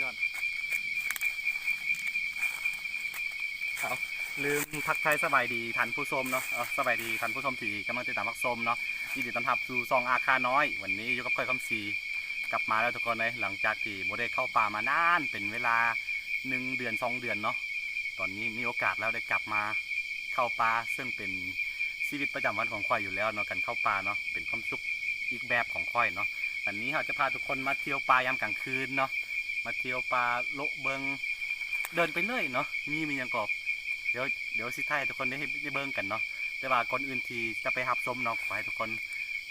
ຍອດ ເອົາ ລືມທັກທາຍສະບາຍດີທ່ານຜູ້ຊົມເນາະ. ເອົາ ສະບາຍດີທ່ານຜູ້ຊົມທີ່ກຳລັງຕິດຕາມຮັບຊົມເນາະ. ຍິນດີຕ້ອນຮັບສູ່ຊ່ອງອາຄານ້ອຍ. ວັນນີ້ຢູ່ກັບຂ້ອຍຄຳສີ ກັບມາແລ້ວທຸກຄົນເອີຍ. ຫຼັງຈາກທີ່ບໍ່ໄດ້ເຂົ້າປ່າມານານ ເປັນເວລາໜຶ່ງເດືອນສອງເດືອນເນາະ, ຕອນນີ້ມີໂອກາດແລ້ວໄດ້ກັບມາເຂົ້າປ່າ ເຊິ່ງເປັນຊີວິດປະຈຳວັນຂອງຂ້ອຍຢູ່ແລ້ວເນາະ, ການເຂົ້າປ່າເນາະ ເປັນຄວາມສຸກອີກແບບຂອງຂ້ອຍເນາະ. ວັນນີ້ເຮົາຈະພາທຸກຄົນມາທ່ຽວປ່າຍາມກາງຄືນເນາະ, ມາທ່ຽວປ່າ ເລາະເບິ່ງ ເດີນໄປເລື້ອຍເນາະ, ມີ ມີຫຍັງກໍ ດຽວ ດຽວຊິຖ່າຍໃຫ້ທຸກຄົນໄດ້ ໄດ້ເບິ່ງກັນເນາະ. ແຕ່ວ່າກ່ອນອື່ນທີ່ຈະໄປຮັບຊົມເນາະ, ຂໍໃຫ້ທຸກຄົນ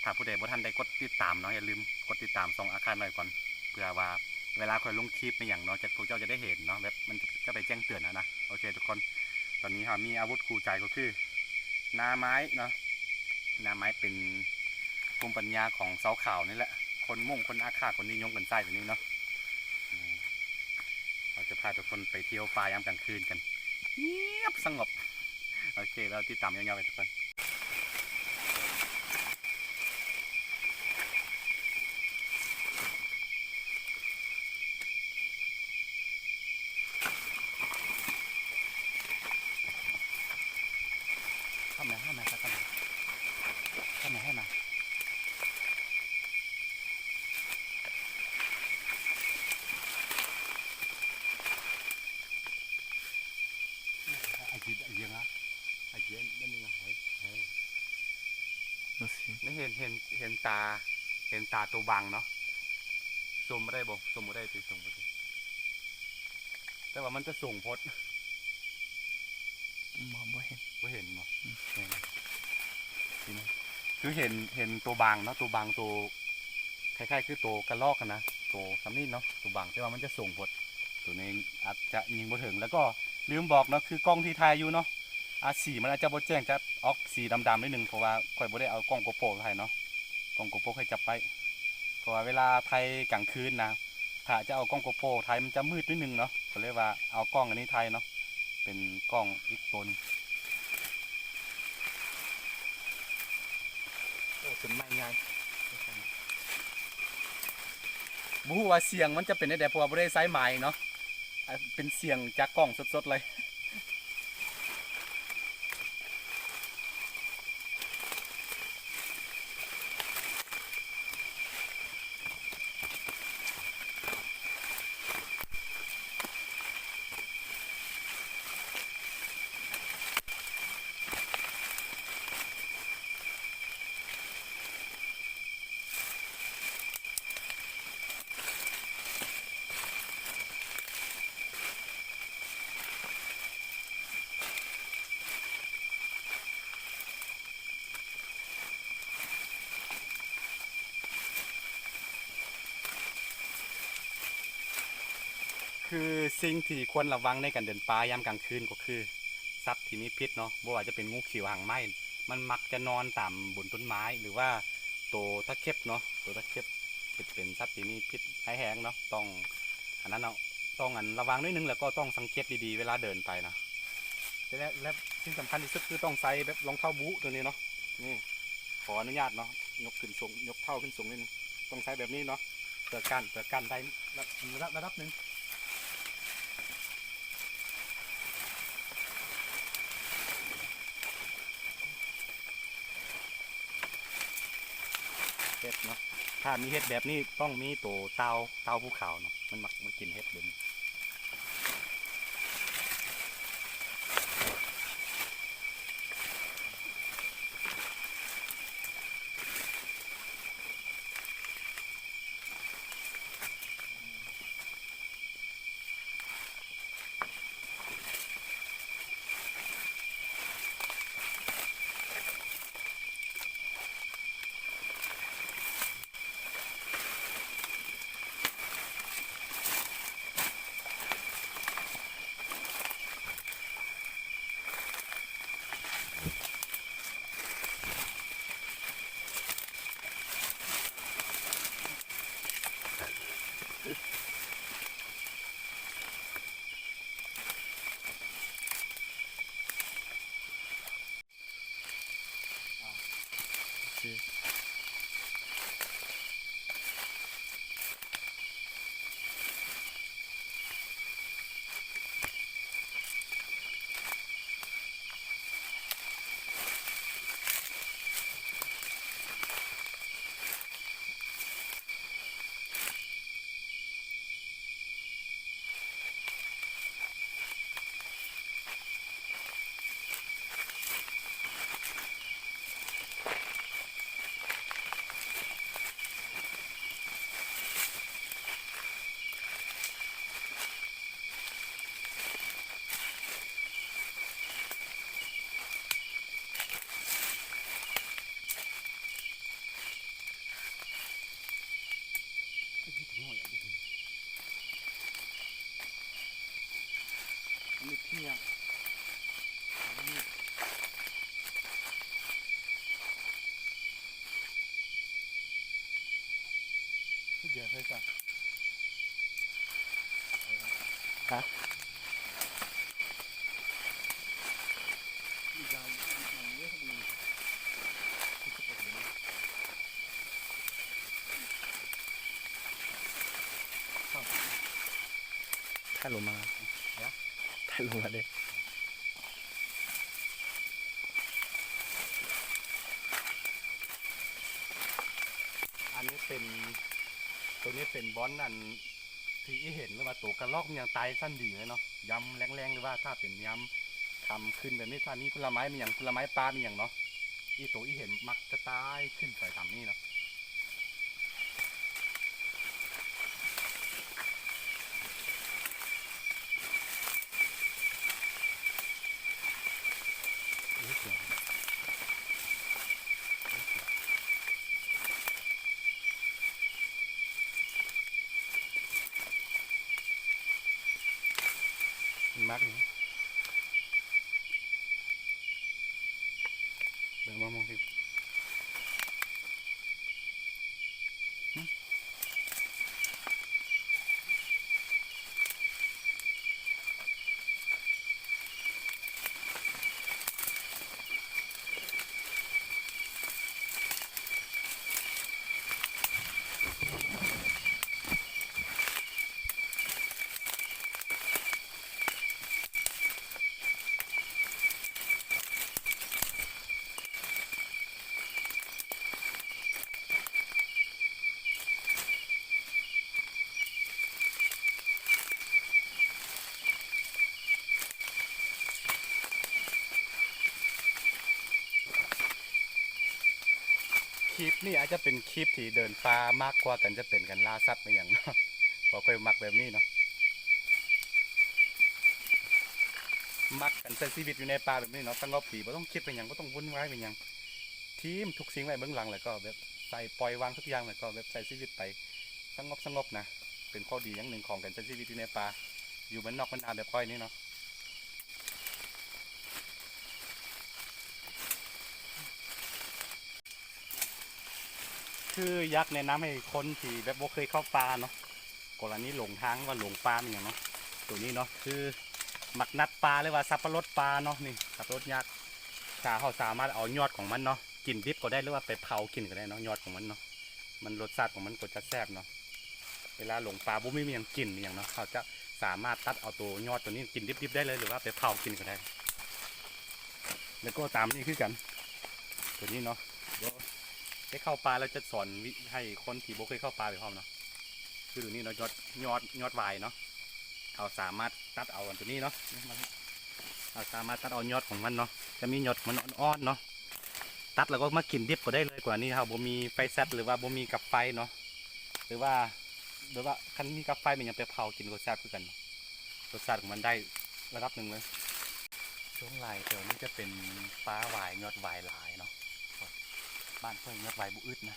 ຖ້າຜູ້ໃດບໍ່ທັນໄດ້ກົດຕິດຕາມເນາະ, ຢ່າລືມກົດຕິດຕາມຊ່ອງອາຄານ້ອຍກ່ອນ, ເພື່ອວ່າເວລາຂ້ອຍລົງຄລິບອີ່ຫຍັງເນາະ ຈະ ພວກເຈົ້າຈະໄດ້ເຫັນເນາະ, ແບບມັນຈະ ຈະໄປແຈ້ງເຕືອນຫັ້ນນະ. ໂອເຄທຸກຄົນ, ຕອນນີ້ເຮົາມີອາວຸດຄູ່ໃຈກໍຄືໜ້າໄມ້ເນາະ. ໜ້າໄມ້ເປັນພູມປັນຍາຂອງຊາວຂາວນີ້ແຫຼະ, ຄົນມົ້ງຄົນອາຂ້າກໍນິຍົມກັນໃຊ້ແບບນີ້ເນາະ. ເຮົາຈະພາທຸກຄົນໄປທ່ຽວປ່າຍາມກາງຄືນກັນ ງຽບສະຫງົບ. ໂອເຄ, ແລ້ວຕິດຕາມຍາວໆໄປທຸກຄົນ. ເຂົ້າມາ ເຂົ້າມາ ເຂົ້າມາ ເຂົ້າມາ ເຂົ້າມາ. ອາທິດ ອາເຢັນລະ ອາເຢັນ ນັ້ນນະ ເຫັນ ເຫັນ ເຫັນຕາ ເຫັນຕາໂຕບັງເນາະ. ຊູມບໍ່ໄດ້ບໍ່? ຊູມບໍ່ໄດ້ຕິ ຊູມບໍ່ໄດ້ ແຕ່ວ່າມັນຈະສູງໂພດ. ບໍ່ ບໍ່ເຫັນ ບໍ່ເຫັນບໍ່? ອືມ ແມ່ນ ເຫັນ ຄືເຫັນ ເຫັນໂຕບັງເນາະ, ໂຕບັງ ໂຕ ຄ້າຍໆຄືໂຕກະລອກຫັ້ນນະ, ໂຕສ່ຳນີ້ເນາະ ໂຕບັງ, ແຕ່ວ່າມັນຈະສູງໂພດ, ໂຕນີ້ອາດຈະຍິງບໍ່ເຖິງ. ແລ້ວກໍລືມບອກເນາະ ຄືກ້ອງທີ່ຖ່າຍຢູ່ເນາະ ອາ ສີມັນອາດຈະບໍ່ແຈ້ງ, ຈະອອກສີດຳໆໜ້ອຍໜຶ່ງ ເພາະວ່າຂ້ອຍບໍ່ໄດ້ເອົາກ້ອງໂກໂປຖ່າຍເນາະ, ກ້ອງໂກໂປຂ້ອຍຈັບໄວ້. ເພາະວ່າເວລາຖ່າຍກາງຄືນນະ ຖ້າຈະເອົາກ້ອງໂກໂປຖ່າຍມັນຈະມືດໜ້ອຍໜຶ່ງເນາະ, ກໍເລີຍວ່າເອົາກ້ອງອັນນີ້ຖ່າຍເນາະ, ເປັນກ້ອງອີກໂຕໜຶ່ງ. ໂອ້ ຕົ້ນໄມ້ໃຫຍ່. ບໍ່ຮູ້ວ່າສຽງມັນຈະເປັນແນວໃດ ເພາະວ່າບໍ່ໄດ້ໃຊ້ໄມເນາະ, ອາ ເປັນສຽງຈາກກ້ອງສົດໆເລີຍ. ຄືສິ່ງທີ່ຄວນລະວັງໃນການເດີນປ່າຍາມກາງຄືນກໍຄື ສັດທີ່ມີພິດເນາະ, ບໍ່ວ່າຈະເປັນງູຂຽວຫາງໄມ້ ມັນມັກຈະນອນຕາມບົນຕົ້ນໄມ້ ຫຼືວ່າໂຕຕະເຂັບເນາະ, ໂຕຕະເຂັບ ເປັນ ເປັນສັດທີ່ມີພິດຮ້າຍແຮງເນາະ, ຕ້ອງ ອັນນັ້ນເນາະ ຕ້ອງ ອັນ ລະວັງໜ້ອຍໜຶ່ງ ແລ້ວກໍຕ້ອງສັງເກດດີໆເວລາເດີນໄປນະ. ແລະ ແລະ ສິ່ງສຳຄັນທີ່ສຸດຄືຕ້ອງໃສ່ແບບລອງເທົ້າບູດຕົວນີ້ເນາະ. ນີ້ ຂໍອະນຸຍາດເນາະ ຍົກຂຶ້ນສູງ ຍົກເທົ້າຂຶ້ນສູງໜ້ອຍໜຶ່ງ, ຕ້ອງໃສ່ແບບນີ້ເນາະ ເພື່ອກັ້ນ ເພື່ອກັ້ນໄດ້ລະ ລະດັບ ລະດັບໜຶ່ງ. ເຫັດເນາະ ຖ້າມີເຫັດແບບນີ້ຕ້ອງມີໂຕເຕົ່າ ເຕົ່າພູເຂົາເນາະ, ມັນມັກມາກິນເຫັດແບບນີ້. ໂ ມີພຽງ ເດຍໃສ່ຊະ ຮະ ຖ້າລົງມາ ຮະ ຖ້າລົງມາເດ້. ອັນນີ້ເປັນ ໂຕນີ້ເປັນບ່ອນອັນທີ່ອີ່ເຫັນ ຫຼືວ່າໂຕກະລອກມີຫຍັງຕາຍຊັ້ນດີເລີຍເນາະ ຍາມແລງໆ ຫຼືວ່າຖ້າເປັນຍາມຄ່ຳຄືນແບບນີ້ ຖ້າມີຜົນລະໄມ້ມີຫຍັງ ຜົນລະໄມ້ປ່າມີຫຍັງເນາະ ອີ່ໂຕອີ່ເຫັນມັກຈະຕາຍຂຶ້ນໄປຕາມນີ້ເນາະ. ມັກຢູ່ ເບິ່ງມາມອງຊິ. ຄລິບນີ້ອາດຈະເປັນຄລິບທີ່ເດີນປ່າມາກກວ່າກັນຈະເປັນການລ່າສັດແມ່ນຫຍັງເນາະ ເພາະຂ້ອຍມັກແບບນີ້ເນາະ ມັກການໃຊ້ຊີວິດຢູ່ໃນປ່າແບບນີ້ເນາະ ສະຫງົບດີ ບໍ່ຕ້ອງຄິດໄປຫຍັງ ບໍ່ຕ້ອງວຸ່ນວາຍໄປຫຍັງ ຖິ້ມທຸກສິ່ງໄວ້ເບື້ອງຫຼັງ ແລ້ວກໍແບບໃສ່ ປ່ອຍວາງທຸກຢ່າງ ແລ້ວກໍແບບໃຊ້ຊີວິດໄປສະຫງົບໆ ນະ ເປັນຂໍ້ດີຢ່າງໜຶ່ງຂອງການໃຊ້ຊີວິດຢູ່ໃນປ່າ ຢູ່ບ້ານນອກບ້ານນາແບບຂ້ອຍນີ້ເນາະ. ຄືຢາກແນະນຳໃຫ້ຄົນທີ່ແບບບໍ່ເຄີຍເຂົ້າປ່າເນາະ ກໍລະນີຫຼົງທາງວ່າຫຼົງປ່າແມ່ນຫຍັງເນາະ ໂຕນີ້ເນາະ ຄືໝາກນັດປ່າ ຫຼືວ່າສັບປະລົດປ່າເນາະ ນີ້ສັບປະລົດຍັກ ຖ້າເຮົາສາມາດເອົາຍອດຂອງມັນເນາະ ກິນດິບກໍໄດ້ ຫຼືວ່າໄປເຜົາກິນກໍໄດ້ເນາະ ຍອດຂອງມັນເນາະ ມັນລົດຊາດຂອງມັນກໍຈະແຊບເນາະ. ເວລາຫຼົງປ່າບໍ່ມີຫຍັງກິນອີ່ຫຍັງເນາະ ເຮົາຈະສາມາດຕັດເອົາໂຕຍອດໂຕນີ້ກິນດິບໆໄດ້ເລີຍ ຫຼືວ່າໄປເຜົາກິນກໍໄດ້. ແລ້ວກໍຕາມນີ້ຄືກັນ ໂຕນີ້ເນາະ ດຽວໄປເຂົ້າປ່າແລ້ວຈະສອນວິ ໃຫ້ຄົນທີ່ບໍ່ເຄີຍເຂົ້າປ່າໄປພ້ອມເນາະ. ຄືໂຕນີ້ເນາະ ຍອດ ຍອດ ຍອດຫວາຍເນາະ ເຮົາສາມາດຕັດເອົາອັນໂຕນີ້ເນາະ ເຮົາສາມາດຕັດເອົາຍອດຂອງມັນເນາະ ຈະມີຍອດຂອງມັນອ່ອນໆ ເນາະ ຕັດແລ້ວກໍມາກິນດິບກໍໄດ້ເລີຍ. ການນີ້ເຮົາບໍ່ມີໄຟແຊັດ ຫຼືວ່າບໍ່ມີກັບໄຟເນາະ ຫຼືວ່າ ຫຼືວ່າຄັນມີກັບໄຟແມ່ນຫຍັງໄປເຜົາກິນກໍແຊບຄືກັນເນາະ ລົດຊາດຂອງມັນໄດ້ລະດັບໜຶ່ງເລີຍ. ຊ່ວງຫຼາຍແຖວນີ້ຈະເປັນປ່າຫວາຍ ຍອດຫວາຍຫຼາຍເນາະ ບ້ານຂ້ອຍຍອດຫວາຍບໍ່ອຶດນະ.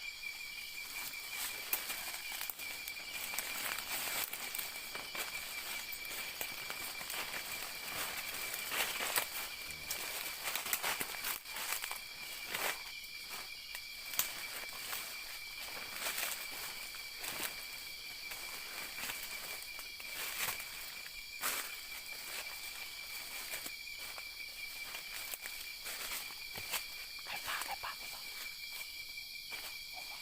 ໄກ່ປ່າ ໄກ່ປ່າ ໄກ່ປ່າ ໂອ້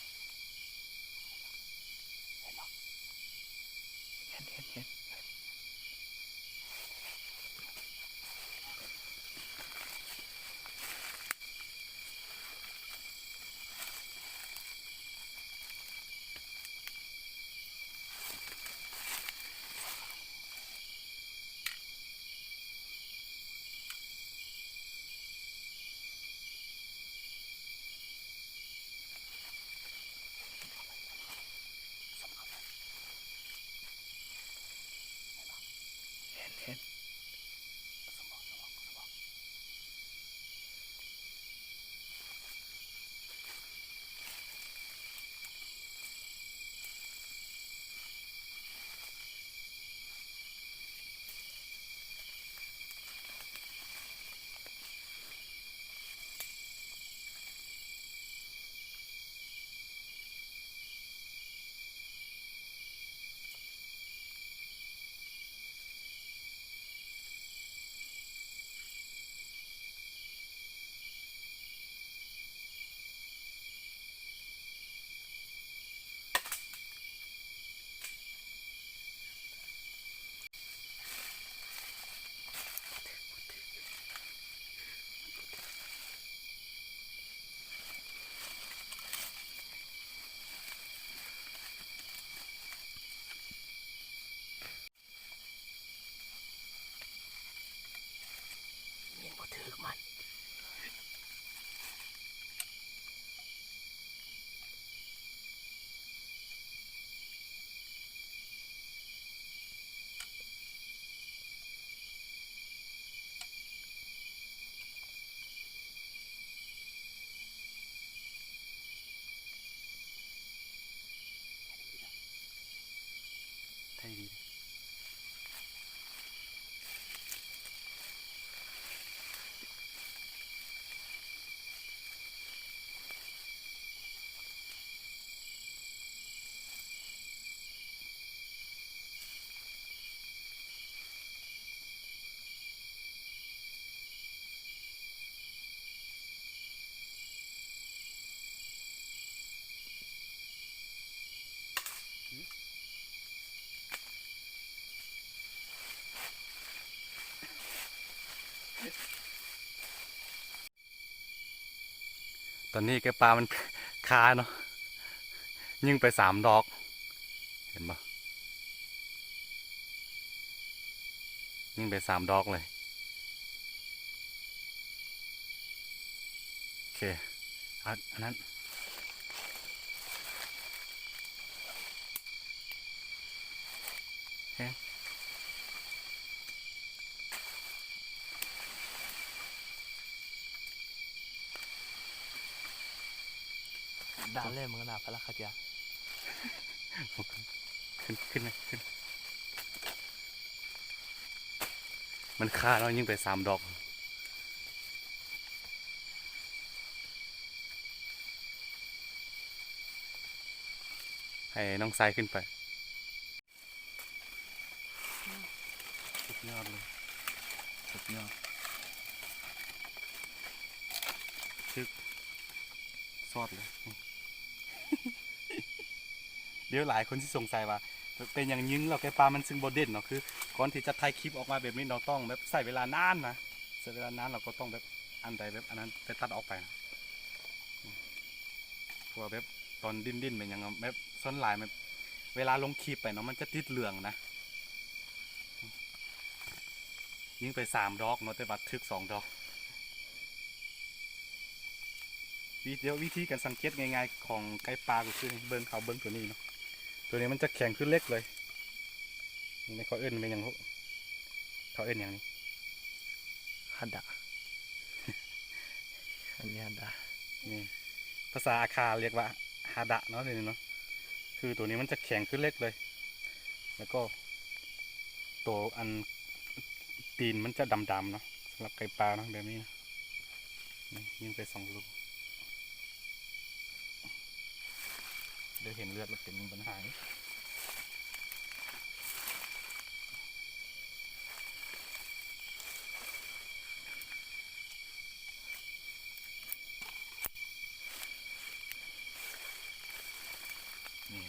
ໄທດີ. ຕອນນີ້ແກະປາມັນຄາເນາະ ຍິງໄປສາມດອກ ເຫັນບໍ່? ຍິງໄປສາມດອກເລີຍ. ໂອເຄ ອັນ ອັນນັ້ນ ແຮງ ດ່ານເລີຍ ມຶງດ່າພະລັກຂະເຈຍ ຂຶ້ນ ຂຶ້ນ ຂຶ້ນ. ມັນຄາເນາະ ຍິງໄປສາມດອກ ໃຫ້ນ້ອງຊາຍຂຶ້ນໄປ. ສຸດຍອດເລີຍ ສຸດຍອດ ຊຶກ ຊອດເລີຍ. ດຽວຫຼາຍຄົນຊິສົງໄສວ່າ ເປັນຫຍັງຍິງແລ້ວໄກ່ປ່າມັນຈຶ່ງບໍ່ເດັ່ນເນາະ. ຄືກ່ອນທີ່ຈະຖ່າຍຄລິບອອກມາແບບນີ້ເນາະ ຕ້ອງແບບໃຊ້ເວລານານນະ ໃຊ້ເວລານານ ແລ້ວກໍຕ້ອງແບບອັນໃດແບບອັນນັ້ນໄປຕັດອອກໄປນະ. ເພາະວ່າແບບຕອນດີ້ນໆ ແມ່ນຫຍັງ ແບບສ່ວນຫຼາຍແບບເວລາລົງຄລິບໄປເນາະ ມັນຈະຕິດເຫຼືອງນະ. ຍິງໄປສາມດອກເນາະ ແຕ່ວ່າຖືກສອງດອກ. ວິທີ ວິທີການສັງເກດງ່າຍໆ ຂອງໄກ່ປ່າກໍຄືເບິ່ງ ເຮົາເບິ່ງຕົວນີ້ເນາະ ຕົວນີ້ມັນຈະແຂງຄືເຫຼັກເລີຍ. ນີ້ເຂົາເອີ້ນແມ່ນຫຍັງ? ເຂົາເອີ້ນຫຍັງນີ້? ຮັດດະ ອັນນີ້ຮັດດະ ນີ້ພາສາອາຄາຮຽກວ່າຮາດະເນາະ ນີ້ເນາະ. ຄືໂຕນີ້ມັນຈະແຂງຄືເຫຼັກເລີຍ ແລ້ວກໍໂຕອັນຕີນມັນຈະດຳໆເນາະ ສຳລັບໄກ່ປ່າເນາະ ແບບນີ້ນະ. ນີ້ຍິງໄປສອງລູກ ໄດ້ເຫັນເລືອດແລ້ວເປັນບັນຫາ. ນີ້ນ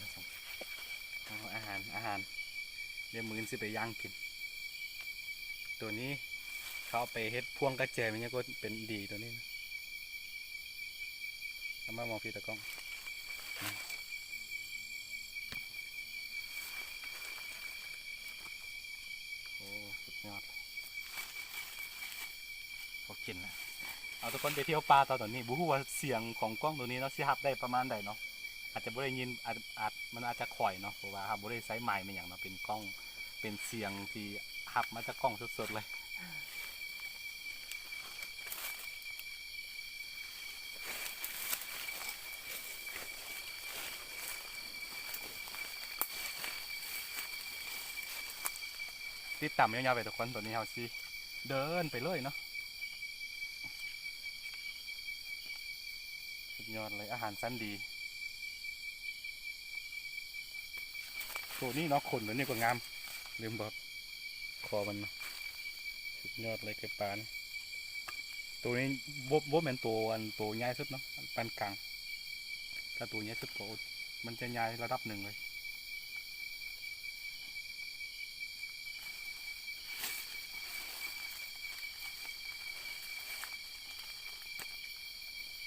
ະ ເອົາອາຫານ ອາຫານ ດຽວມື້ອື່ນຊິໄປຍ່າງກິນ. ໂຕນີ້ເຂົາເອົາໄປເຮັດພວງກະແຈແມ່ນຫຍັງກໍເປັນດີ ໂຕນີ້ນະ. ເອົາມາມອງພີ້ຕາກ້ອງ. ໂອ້ ສຸດຍອດ ເຂົາກິນລະ. ເອົາ ທຸກຄົນໄປທ່ຽວປ່າຕໍ່. ຕອນນີ້ບໍ່ຮູ້ວ່າສຽງຂອງກ້ອງໂຕນີ້ເນາະ ຊິຮັບໄດ້ປະມານໃດເນາະ ອາດຈະບໍ່ໄດ້ຍິນ ອາດ ອາດ ມັນອາດຈະຄ່ອຍເນາະ ເພາະວ່າເຮົາບໍ່ໄດ້ໃຊ້ໄມແມ່ນຫຍັງເນາະ ເປັນກ້ອງ ເປັນສຽງທີ່ຮັບມາຈາກກ້ອງສົດໆເລີຍ. ຕິດຕາມຍາວໆໄປທຸກຄົນ. ຕອນນີ້ເຮົາຊິເດີນໄປເລີຍເນາະ. ສຸດຍອດເລີຍ ອາຫານຊັ້ນດີ. ໂຕນີ້ເນາະ ຂົນໂຕນີ້ກໍງາມ ລືມບອກ ຄໍມັນເນາະ ສຸດຍອດເລີຍ ໄກ່ປ່ານີ້. ໂຕນີ້ບໍ່ ບໍ່ແມ່ນໂຕ ອັນ ໂຕໃຫຍ່ສຸດເນາະ ປານກາງ. ຖ້າໂຕໃຫຍ່ສຸດກໍ ມັນຈະໃຫຍ່ລະດັບໜຶ່ງເລີຍ.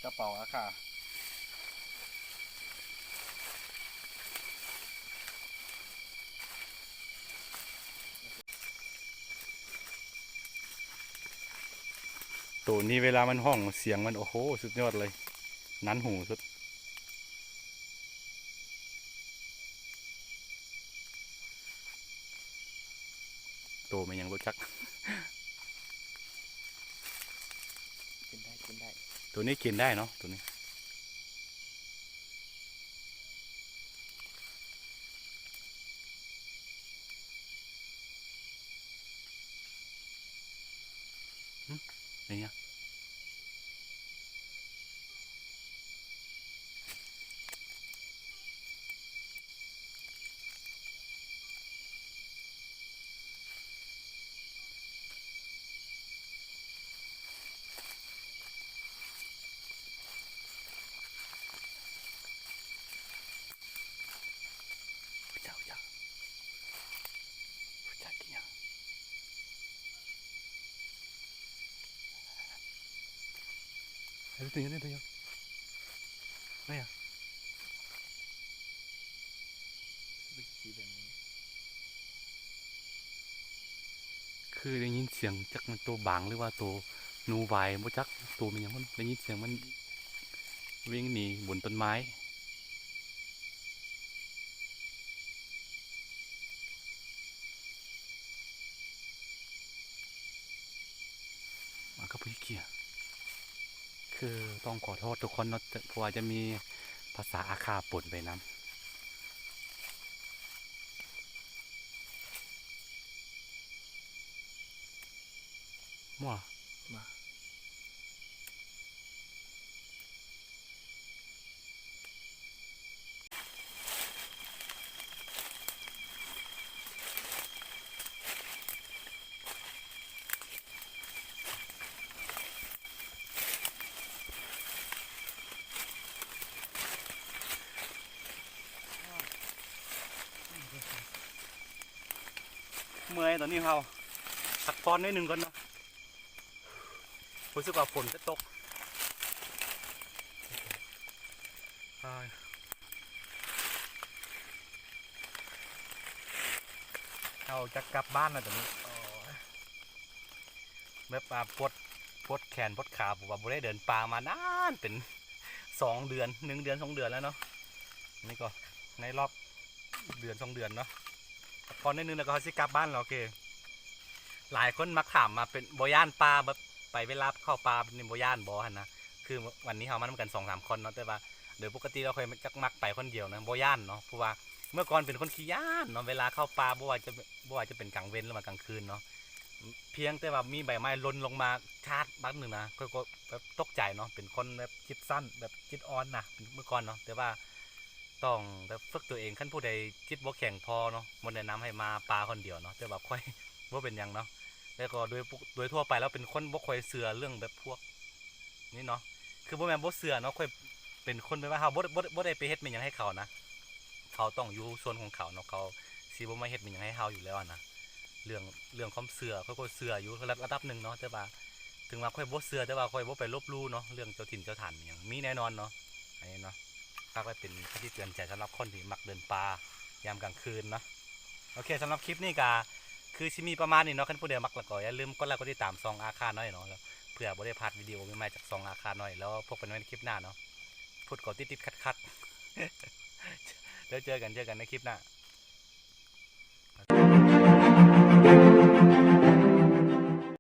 ກະເປົາອາຄາ. ໂ ໂຕນີ້ເວລາມັນຮ້ອງ ສຽງມັນ ໂອ້ໂຫ ສຸດຍອດເລີຍ ໜັນຫູສຸດ. ໂຕແມ່ນຫຍັງບໍ່ຈັກ. ກິນໄດ້ ກິນໄດ້ ໂຕນີ້ກິນໄດ້ເນາະ ໂຕນີ້. ຫຶ ເປັນຫຍັງ? ຄືໄດ້ຍິນສຽງ ຈັກແມ່ນໂຕບາງ ຫຼືວ່າໂຕໜູວາຍ ບໍ່ຈັກໂຕແມ່ນຫຍັງ ມັນໄດ້ຍິນສຽງມັນວິ່ງໜີບົນຕົ້ນໄມ້. ມັນກໍບໍ່ໄດ້ເກ່ຽ ຄືຕ້ອງຂໍໂທດທຸກຄົນເນາະ ເພາະວ່າຈະມີພາສາອາຂ້າປົນໄປນຳ. ໝໍ ມາ ເມື່ອຍ ຕອນນີ້ເຮົາພັກຜ່ອນໜ້ອຍໜຶ່ງກ່ອນເນາະ ຮູ້ສຶກວ່າຝົນຈະຕົກ. ເຮົາຈະກັບບ້ານແລ້ວຕອນນີ້ ແບບວ່າປວດ ປວດແຂນປວດຂາ ເພາະວ່າບໍ່ໄດ້ເດີນປ່າມານານ ເປັນສອງເດືອນ ໜຶ່ງເດືອນສອງເດືອນແລ້ວເນາະ. ນີ້ກໍໃນລອບເດືອນສອງເດືອນເນາະ ພັກຜ່ອນໜ້ອຍໜຶ່ງ ແລ້ວກໍເຮົາຊິກັບບ້ານແລ້ວ. ໂອເຄ ຫຼາຍຄົນມັກຖາມວ່າເປັນ ບໍ່ຢ້ານປ່າ ແບບໄປເວລາເຂົ້າປ່ານີ້ບໍ່ຢ້ານບໍ່ຫັ້ນນະ. ຄືວັນນີ້ເຮົາມານຳກັນສອງສາມຄົນເນາະ ແຕ່ວ່າໂດຍປົກກະຕິແລ້ວຂ້ອຍຈັກມັກໄປຄົນດຽວນະ ບໍ່ຢ້ານເນາະ ເພາະວ່າເມື່ອກ່ອນເປັນຄົນຂີ້ຢ້ານເນາະ ເວລາເຂົ້າປ່າ ບໍ່ວ່າຈະ ບໍ່ວ່າຈະເປັນກາງເວັນ ຫຼືວ່າກາງຄືນເນາະ. ພຽງແຕ່ວ່າມີໃບໄມ້ຫຼົ່ນລົງມາຊາດບັກໜຶ່ງນະ ຂ້ອຍກໍແບບຕົກໃຈເນາະ ເປັນຄົນແບບຈິດສັ້ນ ແບບຈິດອ່ອນນະ ເມື່ອກ່ອນເນາະ ແຕ່ວ່າຕ້ອງແບບຝຶກຕົວເອງ. ຄັນຜູ້ໃດຈິດບໍ່ແຂງພໍເນາະ ບໍ່ແນະນຳໃຫ້ມາປ່າຄົນດຽວເນາະ ແຕ່ວ່າຂ້ອຍບໍ່ເປັນຫຍັງເນາະ. ແລ້ວກໍໂດຍ ໂດຍທົ່ວໄປແລ້ວເປັນຄົນບໍ່ຄ່ອຍເຊື່ອເລື່ອງແບບພວກນີ້ເນາະ ຄືບໍ່ແມ່ນບໍ່ເຊື່ອເນາະ ຂ້ອຍເປັນຄົນແບບວ່າເຮົາບໍ່ ບໍ່ ບໍ່ໄດ້ໄປເຮັດແມ່ນຫຍັງໃຫ້ເຂົານະ ເຂົາຕ້ອງຢູ່ສ່ວນຂອງເຂົາເນາະ ເຂົາຊິບໍ່ມາເຮັດແມ່ນຫຍັງໃຫ້ເຮົາຢູ່ແລ້ວຫັ້ນນະ. ເລື່ອງ ເລື່ອງຄວາມເຊື່ອ ຂ້ອຍກໍເຊື່ອຢູ່ລະ ລະດັບໜຶ່ງເນາະ ແຕ່ວ່າເຖິງວ່າຂ້ອຍບໍ່ເຊື່ອ ແຕ່ວ່າຂ້ອຍບໍ່ໄປລົບຫຼູ່ເນາະ ເລື່ອງເຈົ້າຖິ່ນເຈົ້າຖານຫຍັງມີແນ່ນອນເນາະ. ອັນນີ້ເນາະ ຝາກໄວ້ເປັນຄະຕິເຕືອນໃຈສຳລັບຄົນທີ່ມັກເດີນປ່າຍາມກາງຄືນເນາະ. ໂອເຄ ສຳລັບຄລິບນີ້ກະຄືຊິມີປະມານນີ້ເນາະ. ຄັນຜູ້ໃດມັກແລ້ວກໍຢ່າລືມກົດໄລກົດຕິດຕາມຊ່ອງອາຄານ້ອຍເນາະ ເພື່ອບໍ່ໄດ້ພາດວິດີໂອໃໝ່ໆຈາກຊ່ອງອາຄານ້ອຍ. ແລ້ວພົບກັນໃໝ່ໃນຄລິບໜ້າເນາະ. ພຸດກໍຕິດໆຂັດໆ ແລ້ວເຈີກັນ ເຈີກັນໃນຄລິບໜ້າ.